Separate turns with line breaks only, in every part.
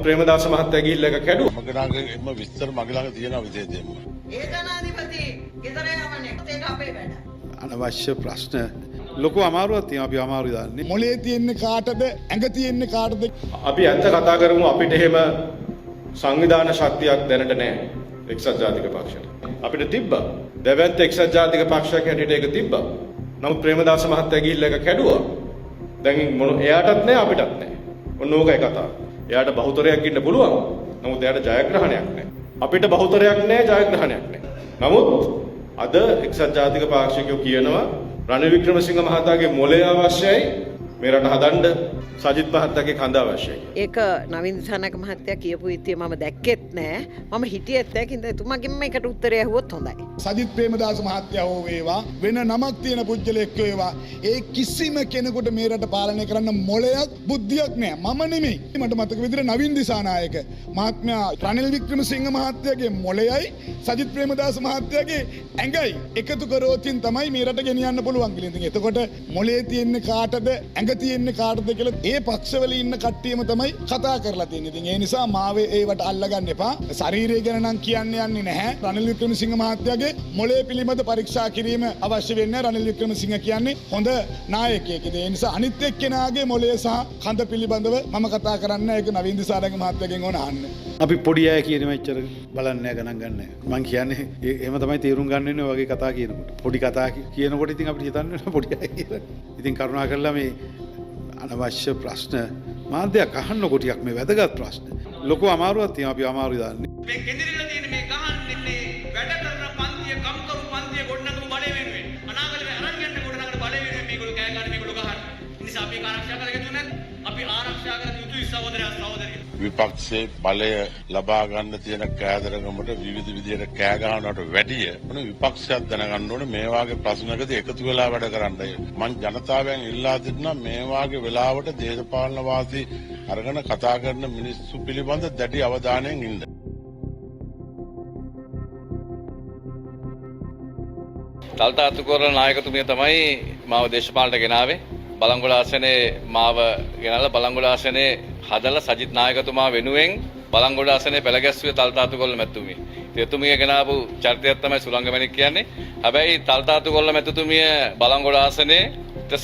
ප්‍රේමදාස මහත්තයා ගිහිල්ලා එක කැඩුවා.
මගේ ළඟ එම විස්තර මගේ ළඟ තියෙනවා විශේෂයෙන්ම.
ඒ ජනාධිපති ගෙදර යවන්නේ ඒක අපේ වැඩ.
අනවශ්‍ය ප්‍රශ්න ලොකු අමාරුවක් තියෙනවා, අපි අමාරු දාන්නේ.
මොලේ තියෙන්නේ කාටද? ඇඟ තියෙන්නේ කාටද?
අපි ඇත්ත කතා කරමු, අපිට එහෙම සංවිධාන ශක්තියක් දැනට නැහැ එක්සත් ජාතික පක්ෂයට. අපිට තිබ්බා. දැවැන්ත එක්සත් ජාතික පක්ෂයක් හැටියට ඒක තිබ්බා. නමුත් ප්‍රේමදාස මහත්තයා ගිහිල්ලා එක කැඩුවා. දැන් මොන එයාටත් නෑ අපිටත් නෑ. ඔන්න ඕකයි කතාව. එයාට බහුතරයක් ඉන්න පුළුවන්. නමුත් එයාට ජයග්‍රහණයක් නෑ. අපිට බහුතරයක් නෑ, ජයග්‍රහණයක් නෑ. නමුත් අද එක්සත් ජාතික පාක්ෂිකයෝ කියනවා රනිල් වික්‍රමසිංහ මහතාගේ මොලය අවශ්‍යයි මේ රට හදන්න, සජිත් මහත්තයාගේ කඳ අවශ්‍යයි.
ඒක නවීන් දිසානායක මහත්තයා කියපු ඉතිය මම දැක්කෙත් නෑ, මම හිටියෙත් නෑ. කින්ද එතුමාගෙන්ම එකට උත්තරය ඇහුවොත් හොඳයි.
සජිත් ප්‍රේමදාස මහත්තයා හෝ වේවා, වෙන නමක් තියෙන පුජ්‍යලෙක් වේවා, ඒ කිසිම කෙනෙකුට මේ රට පාලනය කරන්න මොලයක් බුද්ධියක් නෑ. මම නෙමෙයි. මට මතක විදිහට නවීන් දිසානායක මහත්මයා රනිල් වික්‍රමසිංහ මහත්තයාගේ මොලයයි සජිත් ප්‍රේමදාස මහත්තයාගේ ඇඟයි එකතු කරෝතින් තමයි මේ රට ගෙනියන්න පුළුවන් කියලා. ඉතින් එතකොට මොලේ තියෙන්නේ කාටද, ඇඟ තියෙන්නේ කාටද කියලා ඒ පක්ෂවල ඉන්න කට්ටියම තමයි කතා කරලා තියෙන්නේ. ඉතින් ඒ නිසා මාව ඒවට අල්ලගන්න එපා. ශරීරය ගැන නම් කියන්න යන්නේ නැහැ. රනිල් වික්‍රමසිංහ මහත්තයාගේ මොලේ පිළිබඳ පරීක්ෂා කිරීම අවශ්‍ය වෙන්නේ නැහැ. රනිල් වික්‍රමසිංහ කියන්නේ හොඳ නායකයෙක්. ඉතින් ඒ නිසා අනිත් එක්කෙනාගේ මොලේ සහ කඳ පිළිබඳව මම කතා කරන්නේ නැහැ. ඒක නවීන් දිසානායක මහත්තයාගෙන් ඕන අහන්න.
අපි පොඩි අය කියන මෙච්චර බලන්නේ නැහැ, ගණන් ගන්න නැහැ. මං කියන්නේ එහෙම තමයි තේරුම් ගන්න වෙන්නේ ඔය වගේ කතා කියනකොට. පොඩි කතා කියනකොට ඉතින් අපිට හිතන්න වෙනවා පොඩි අය කියලා. ඉතින් කරුණා කරලා මේ අනවශ්‍ය ප්‍රශ්න මාධ්‍යයක් අහන්නකො ටිකක් මේ වැදගත් ප්‍රශ්න. ලොකු අමාරුවක් තියෙනවා, අපි අමාරු දාන්නේ.
මේ කෙඳිරිලා තියෙන මේ ගහන්නේ වැඩ කරන පන්තිය, කම්කරු පන්තිය ගොඩනගපු බලය වෙනුවෙන්, අනාගතේ අරන් යන්න ගොඩනගන බලය වෙනුවෙන් මේගොල්ලෝ කෑ ගන්න, මේගොල්ලෝ ගහන්නේ. ඒ නිසා අපි ඒක ආරක්ෂා කරගන්න යුතු නැද්ද? අපි ආරක්ෂා කරගත යුතුයි සහෝදරයා සහෝදරිය.
විපක්ෂයේ බලය ලබා ගන්න තියෙන කෑදරකමට විවිධ විදියට කෑ ගහනවට වැඩිය මොන විපක්ෂයක් දැනගන්න ඕනේ මේ වාගේ ප්‍රශ්නකදී එකතු වෙලා වැඩ කරන්න. මං ජනතාවෙන් ඉල්ලා සිටිනවා මේ වාගේ වෙලාවට දේශපාලන වාසි අරගෙන කතා කරන මිනිස්සු පිළිබඳ දැඩි අවධානයෙන් ඉන්න.
තල්තා අතුකෝරළ නායකතුමිය තමයි මාව දේශපාලනට ගෙනාවේ. බලංගොඩ ආසනේ මාව ගෙනල්ලා බලංගොඩ ආසනේ හදලා සජිත් නායකතුමා වෙනුවෙන් බලංගොඩ ආසනේ පෙළ ගැස්සුවේ තල්තා අතුකෝරළ මැතිතුමිය. ඉතින් එතුමිය ගෙනාවු චරිතයක් තමයි සුරංග මැණික් කියන්නේ. හැබැයි තල්තා අතුකෝරළ මැතිතුමිය බලංගොඩ ආසනේ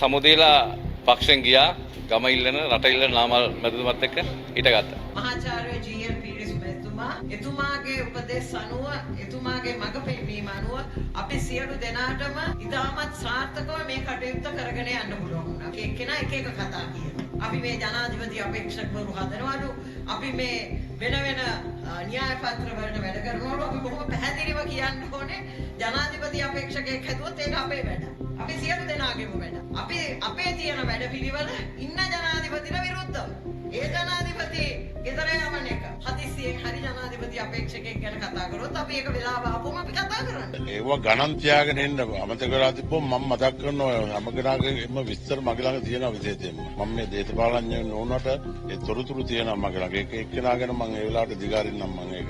සමුදීලා පක්ෂෙන් ගියා. ගම ඉල්ලන රට ඉල්ලන නාමල් මැතිතුමත් එක්ක හිටගත්තා.
මහාචාර්ය ජී.එම්. පීරිස් මැතිතුමා එතුමාගේ උපදෙස් අනුව, එතුමාගේ මඟ පෙන්වීම අනුව අපි සියලු දෙනාටම ඉතාමත් සාර්ථකව මේ කටයුත්ත කරගෙන යන්න පුළුවන් වුණා. එක්කෙනා එක එක කතා කියනවා. අපි මේ ජනාධිපති අපේක්ෂකවරු හදනවලු, අපි මේ වෙන වෙන න්‍යාය පත්‍ර වලට වැඩ කරනවලු. අපි බොහොම පැහැදිලිව කියන්න ඕනේ ජනාධිපති අපේක්ෂකයෙක් හැදුවොත් ඒක අපේ වැඩ. අපි සියලු දෙනාගේම වැඩ. අපි අපේ තියෙන වැඩ පිළිවෙල ඉන්න ජනාධිපතිට විරුද්ධව. ඒ ජනාධිපති ගෙදර යවන එක හදිස්සියෙන් හරි ජනාධිපති අපේක්ෂකයෙක් ගැන කතා කරොත් අපි ඒක වෙලාව ආවම අපි කතා කරන්නේ.
ඒවා ගණන් තියාගෙන ඉන්න අමතක කරලා තිබ්බොත් මම මතක් කරනවා හැම කෙනාගේම විස්තර මගේ ළඟ තියෙනවා විශේෂයෙන්ම. මම මේ දේශපාලනඥයෝ නොවුනට ඒ තොරතුරු තියෙනවා මගේ ළඟ. ඒක එක්කෙනා ගැන මම ඒ වෙලාවට දිගාරින්නම් මම ඒක.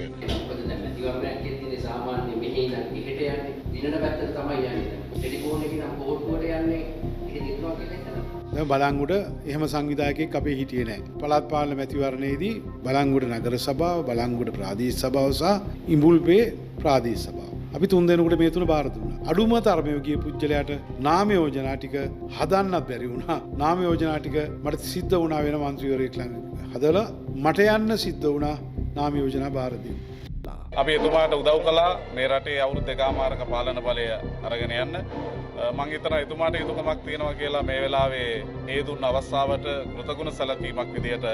මොකද දැන් මැතිවරණයක් තියෙන්නේ සාමාන්‍ය මෙහි ඉඳන් එහෙට යන්නේ දිනන පැත්තට තමයි යන්නේ. ටෙලිෆෝන් එකේ නම් පොහොට්ටුවට යන්නේ එහෙ දිනනවා කියලා හිතනවා.
දැන් බලංගොඩ එහෙම සංවිධායකයෙක් අපේ හිටියේ නෑ. පළාත් පාලන මැතිවරණයේදී බලංගොඩ නගර සභාව, බලංගොඩ ප්‍රාදේශ සභාව සහ ඉඹුල්පේ ප්‍රාදේශ සභාව. අපි තුන් දෙනෙකුට මේ තුන බාර දුන්නා. අඩුම තරමේ ගිය පුජ්‍යලයට නාම යෝජනා ටික හදන්නත් බැරි වුණා. නාම යෝජනා ටික මට සිද්ධ වුණා වෙන මන්ත්‍රීවරයෙක් ළඟ හදලා මට යන්න සිද්ධ වුණා නාම යෝජනා බාර දෙන්න.
අපි එතුමාට උදව් කළා මේ රටේ අවුරුදු දෙකමාරක පාලන බලය අරගෙන යන්න. මං හිතනවා එතුමාට යුතුයකමක් තියෙනවා කියලා මේ වෙලාවේ ඒ දුන්න අවස්ථාවට කෘතගුණ සැලකීමක් විදියට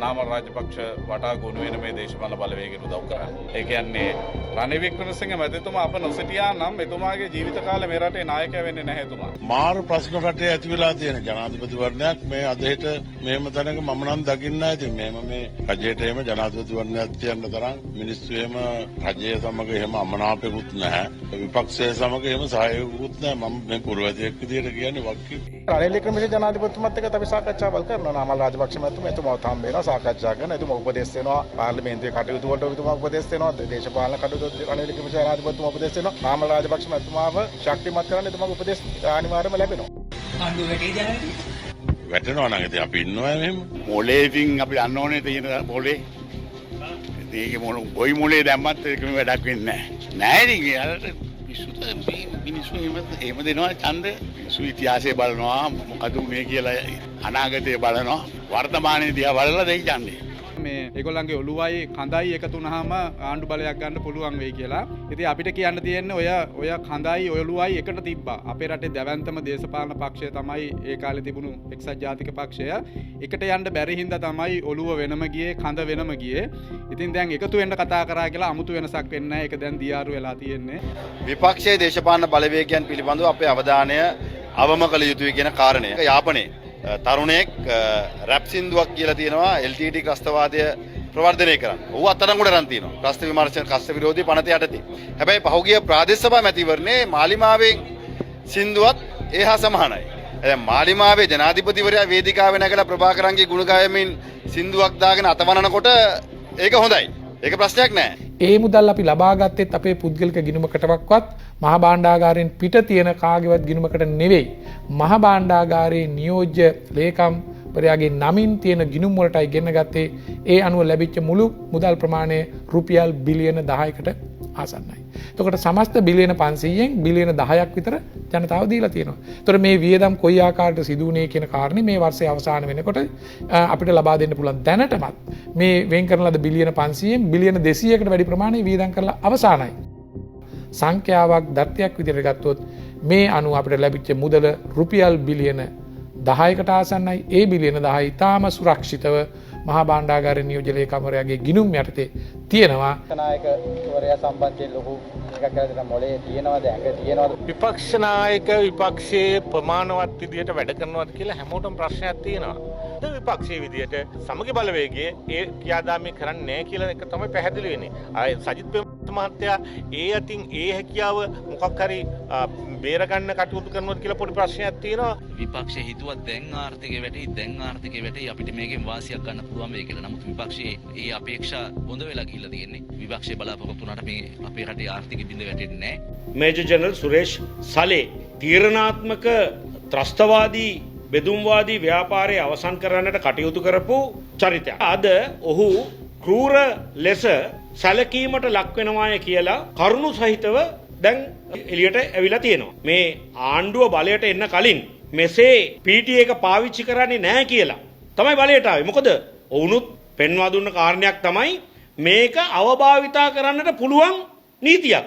නාමල් රාජපක්ෂ වටා ගොනු වෙන මේ දේශපාලන බලවේගයට උදව් කරා. ඒ කියන්නේ රනිල් වික්‍රමසිංහ මැතිතුමා අප නොසිටියා නම් එතුමාගේ ජීවිත කාලේ මේ රටේ නායකයා වෙන්නේ නැහැ එතුමා.
මාර ප්‍රශ්න රටේ ඇති වෙලා තියෙන ජනාධිපතිවරණයක් මේ අද හෙට මෙහෙම තැනක මම නම් දකින්නේ නැහැ. ඉතින් මෙහෙම මේ රජයට එහෙම ජනාධිපතිවරණයක් තියන්න තරම් මිනිස්සු එහෙම රජය සමග එහෙම අමනාපෙකුත් නැහැ. විපක්ෂය සමග එහෙම සහයෝගයකුත් නැහැ. මම මේ පුරවැසියෙක් විදියට කියන්නේ වක්කි.
රනිල් වික්‍රමසිංහ ජනාධිපතිතුමත් එක්කත් අපි සාකච්ඡාවල් කරනවා. නාමල් රාජපක්ෂ මැතිතුමා එතුමාවත් හම්බ වෙනවා, සාකච්ඡා කරනවා. එතුමා උපදෙස් දෙනවා. පාර්ලිමේන්තුවේ කටයුතු වලට එතුමා උපදෙස් දෙනවා. දේශපාලන කටයුතු රනිල් වික්‍රමසිංහ ජනාධිපතිතුමා උපදෙස් දෙනවා. නාමල් රාජපක්ෂ මැතිතුමාව ශක්තිමත් කරන්න එතුමාගේ උපදෙස් අනිවාර්යයෙන්ම ලැබෙනවා.
ආණ්ඩුව වැටේ ජනාධිපති
වැටෙනවා නම් ඉතින් අපි ඉන්නවා මෙහෙම.
මොලේ ඉතින් අපි යන්න ඕනේ තියෙන මොලේ. මේකේ මොන ගොයි මොලේ දැම්මත් ඒකම වැඩක් වෙන්නේ නැහැ. නෑ ඉතින් යාලට පිස්සුද මේ මිනිස්සු එහෙම දෙනවා ඡන්දය. මිනිස්සු ඉතිහාසය බලනවා, මොකද උනේ කියලා අනාගතය බලනවා, වර්තමානයේ දිහා බලලා දෙයි ඡන්දය.
මේ ඒගොල්ලන්ගේ ඔළුවයි කඳයි එකතු වුනහම ආණ්ඩු බලයක් ගන්න පුළුවන් වෙයි කියලා. ඉතින් අපිට කියන්න තියෙන්නේ ඔය කඳයි ඔළුවයි එකට තිබ්බා. අපේ රටේ දැවැන්තම දේශපාලන පක්ෂය තමයි ඒ කාලේ තිබුණු එක්සත් ජාතික පක්ෂය. එකට යන්න බැරි හින්දා තමයි ඔළුව වෙනම ගියේ, කඳ වෙනම ගියේ. ඉතින් දැන් එකතු වෙන්න කතා කරා කියලා අමුතු වෙනසක් වෙන්නේ නැහැ. ඒක දැන් දියාරු වෙලා තියෙන්නේ.
විපක්ෂයේ දේශපාලන බලවේගයන් පිළිබඳව අපේ අවධානය අවම කළ යුතුයි කියන කාරණය. යාපනයේ තරුණයෙක් රැප් සින්දුවක් කියලා තියෙනවා LTT ක්‍රස්තවාදය ප්‍රවර්ධනය කරන්න. ඔහු අත්අඩංගුවට අරන් තියෙනවා. ක්‍රස්ත විමර්ශන ක්‍රස්ත විරෝධී පනත යටතේ. හැබැයි පහුගිය ප්‍රාදේශ සභා මැතිවරණයේ මාලිමාවෙන් සින්දුවත් ඒ හා සමානයි. දැන් මාලිමාවේ ජනාධිපතිවරයා වේදිකාවේ නැගලා ප්‍රභාකරන්ගේ ගුණ ගායමින් සින්දුවක් දාගෙන අතවනනකොට ඒක හොඳයි. ඒක ප්‍රශ්නයක් නෑ.
ඒ මුදල් අපි ලබා ගත්තෙත් අපේ පුද්ගලික ගිණුමකටවත් මහ භාණ්ඩාගාරයෙන් පිට තියෙන කාගේවත් ගිණුමකට නෙවෙයි. මහ භාණ්ඩාගාරයේ නියෝජ්‍ය ලේකම්වරයාගේ නමින් තියෙන ගිණුම් වලටයි ගෙන්න ගත්තේ. ඒ අනුව ලැබිච්ච මුළු මුදල් ප්‍රමාණය රුපියල් බිලියන 10කට ආසන්නයි. එතකොට සමස්ත බිලියන 500න් බිලියන 10ක් විතර ජනතාව දීලා තියෙනවා. එතකොට මේ වියදම් කොයි ආකාරයට සිදු වුණේ කියන කාරණේ මේ වර්ෂයේ අවසාන වෙනකොට අපිට ලබා දෙන්න පුළුවන්. දැනටමත් මේ වෙන් කරන ලද බිලියන 500න් බිලියන 200කට වැඩි ප්‍රමාණය වියදම් කරලා අවසానයි. සංඛ්‍යාවක් දත්තයක් විදිහට ගත්තොත් මේ අනුව අපිට ලැබිච්ච මුදල රුපියල් බිලියන 10කට ආසන්නයි. ඒ බිලියන 10 ඉතාම සුරක්ෂිතව මහා භාණ්ඩාගාර නියෝජ්‍ය ලේකම්වරයාගේ ගිණුම් යටතේ තියෙනවා.
නායකවරයා සම්බන්ධයෙන් ලොකු එකක් කරලා දෙන මොලේ තියෙනවද, ඇඟ තියෙනවද?
විපක්ෂ නායක විපක්ෂයේ ප්‍රමාණවත් විදියට වැඩ කරනවද කියලා හැමෝටම ප්‍රශ්නයක් තියෙනවා. අද විපක්ෂයේ විදියට සමගි බලවේගයේ ඒ ක්‍රියාදාමය කරන්නේ නැහැ කියලා එක තමයි පැහැදිලි වෙන්නේ. ආයේ සජිත් ප්‍රේමදාස මහත්තයා ඒ අතින් ඒ හැකියාව මොකක් හරි බේරගන්න කටයුතු කරනවද කියලා පොඩි ප්‍රශ්නයක් තියෙනවා.
විපක්ෂයේ හිතුවත් දැන් ආර්ථිකය වැටෙයි, දැන් ආර්ථිකය වැටෙයි, අපිට මේකෙන් වාසියක් ගන්න පුළුවන් වෙයි කියලා. නමුත් විපක්ෂයේ ඒ අපේක්ෂා බොඳ වෙලා ගිහිල්ලා තියෙන්නේ. විපක්ෂයේ බලාපොරොත්තු වුණාට මේ අපේ රටේ ආර්ථිකය බිඳ වැටෙන්නේ නැහැ.
මේජර් ජෙනරල් සුරේෂ් සලේ තීරණාත්මක ත්‍රස්තවාදී බෙදුම්වාදී ව්‍යාපාරය අවසන් කරන්නට කටයුතු කරපු චරිතයක්. අද ඔහු ක්‍රූර ලෙස සැලකීමට ලක් වෙනවාය කියලා කරුණු සහිතව දැන් එළියට ඇවිල්ලා තියෙනවා. මේ ආණ්ඩුව බලයට එන්න කලින් මෙසේ PTA එක පාවිච්චි කරන්නේ නැහැ කියලා තමයි බලයට ආවේ. මොකද ඔවුනුත් පෙන්වා දුන්න කාරණයක් තමයි මේක අවභාවිතා කරන්නට පුළුවන් නීතියක්.